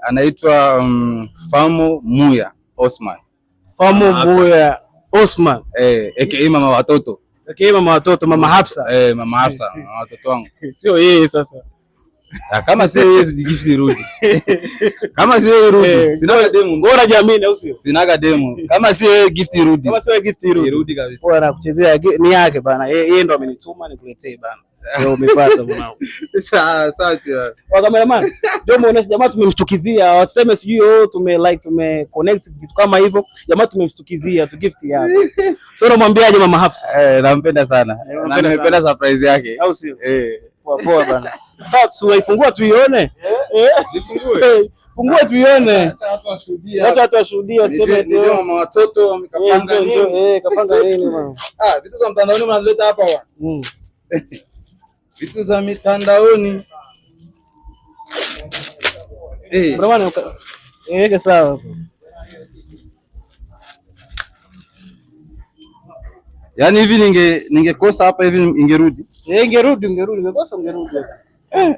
Anaitwa Famo Muya Osman. Famo Mama Hafsa. Muya Osman. Eh, aka mama watoto. Aka mama watoto, mama Hafsa. Eh, mama Hafsa, mama watoto wangu. Sio yeye sasa. Ah, kama sio yeye gift irudi. Kama sio yeye irudi. Sinaga demu. Ngora jamii au sio? Sinaga demu. Kama sio yeye gift irudi. Kama sio gift irudi. Irudi kabisa. Poa, nakuchezea ni yake bana. Yeye ndo amenituma nikuletee bana. Leo umepata mwanangu. Sawa, asante. Wa cameraman, ndio muoneshe jamaa tumemshtukizia, waseme sijui oh tume like tume connect vitu kama hivyo. Jamaa tumemshtukizia tu gift yake. So unamwambiaje mama Hafsa? Eh, nampenda sana. Eh, Na unampenda nimependa surprise yake. Au sio? Eh. Poa poa bana. Sasa tunaifungua tuione. Eh. Jifungue. Fungua tuione. Acha watu washuhudie. Wacha watu washuhudie waseme Nijue mama watoto wamekapanga nini. Eh, kapanga nini bana. Ah, vitu za mtandaoni mnaleta hapa bwana. Vitu za mitandaoni. Eh. Bwana, weke sawa hapo. Yaani hivi ningekosa hapa hivi ingerudi. Eh, ingerudi, ingerudi, ungekosa ungerudi. Eh.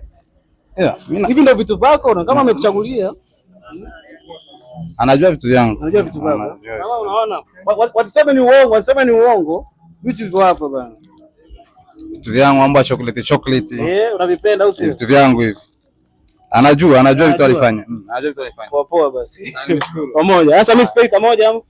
Yeah, mimi Hivi ndio vitu vyako na kama amekuchagulia, anajua vitu vyangu. Anajua vitu vyako. Anajua Kama unaona, watiseme ni uongo, waseme ni uongo. Vitu viko hapa bana. Vitu vyangu mambo ya chocolate chocolate. Eh, unavipenda au sio? Vitu vyangu hivi. Anajua vitu Anajua. alifanya. Anajua vitu alifanya. Poa poa basi. Nimeshukuru. Pamoja. Sasa mimi sipei pamoja ama?